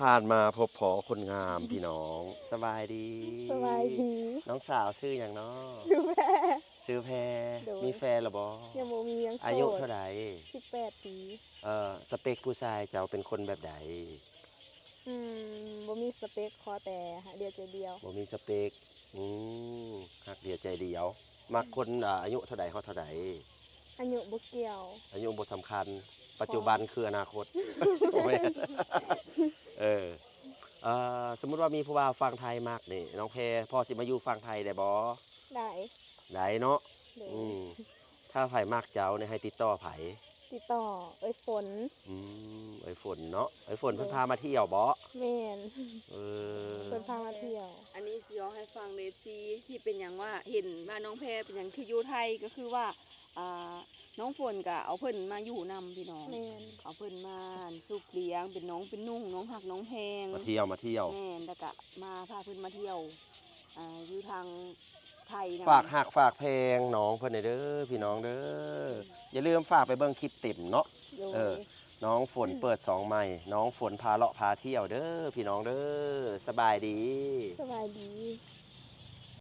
ຜ່ານມາພົບພໍຄົນງາມພີ່ນ້ອງ. ສະບາຍດີ. ສະບາຍດີ. ນ້ອງສາວຊື່ຫຍັງເນາະ? ຊື່ແພ. ຊື່ແພ. ໂດຍ. ມີແຟນແລ້ວບໍ່? ຍັງບໍ່ມີ. ຍັງໂສດ. ອາຍຸເທົ່າໃດ? ສິບແປດປີ. ເອີ ສະເປັກຜູ້ຊາຍເຈົ້າເປັນຄົນແບບໃດ? ອືມ ບໍ່ມີສະເປັກ ຂໍແຕ່ຮັກດຽວໃຈດຽວ. ບໍ່ມີສະເປັກ. ອືມ ຮັກດຽວໃຈດຽວ. ມັກຄົນ ອາ ອາຍຸເທົ່າໃດຮອດເທົ່າໃດ? ອາຍຸບໍ່ກ່ຽວ. ອາຍຸບໍ່ສຳຄັນ. ເພາະ ປັດຈຸບັນຄືອະນາຄົດ. ບໍ່ແມ່ນ. ເອີ ເອີ ສົມມຸດວ່າມີຜູ້ບ່າວຝັ່ງໄທມັກນີ້ ນ້ອງແພພໍຊິມາຢູ່ຝັ່ງໄທໄດ້ບໍ່? ໄດ້. ໄດ້ເນາະ. ໂດຍ. ອືມ ຖ້າໃຜມັກເຈົ້ານີ້ໃຫ້ຕິດຕໍ່ໃຜ? ຕິດຕໍ່ເອື້ອຍຝົນ. ອືມ ເອື້ອຍຝົນເນາະ. ເອື້ອຍຝົນເພິ່ນ ໂດຍ ພາມາທ່ຽວບໍ່? ແມ່ນ. ເອີ ເພິ່ນພາມາທ່ຽວ. ອັນນີ້ຊິເວົ້າໃຫ້ຟັງເດີ ເອັຟຊີ ທີ່ເປັນຫຍັງວ່າເຫັນວ່ານ້ອງແພເປັນຫຍັງຄືຢູ່ໄທ ກໍຄືວ່າ ອ່າ ນ້ອງຝົນກໍເອົາເພິ່ນມາຢູ່ນຳພີ່ນ້ອງ. ແມ່ນ. ເອົາເພິ່ນມາຊຸບລ້ຽງ ເປັນນ້ອງເປັນນຸ່ງ ນ້ອງຮັກນ້ອງແພງ. ມາທ່ຽວ ມາທ່ຽວ. ແມ່ນ. ແລ້ວກໍມາ ພາເພິ່ນມາທ່ຽວ ອ່າ ຢູ່ທາງໄທນຳ. ຝາກຮັກຝາກແພງນ້ອງເພິ່ນແດ່ເດີພີ່ນ້ອງເດີ. ອືມ ຢ່າລືມຝາກໄປເບິ່ງຄລິບເຕັມເນາະ. ໂດຍ. ເອີ ນ້ອງຝົນ ອືມ ເປີດຊ່ອງໃໝ່ ນ້ອງຝົນພາເລາະພາທ່ຽວເດີພີ່ນ້ອງເດີ. ສະບາຍດີ. ສະບາຍດີ.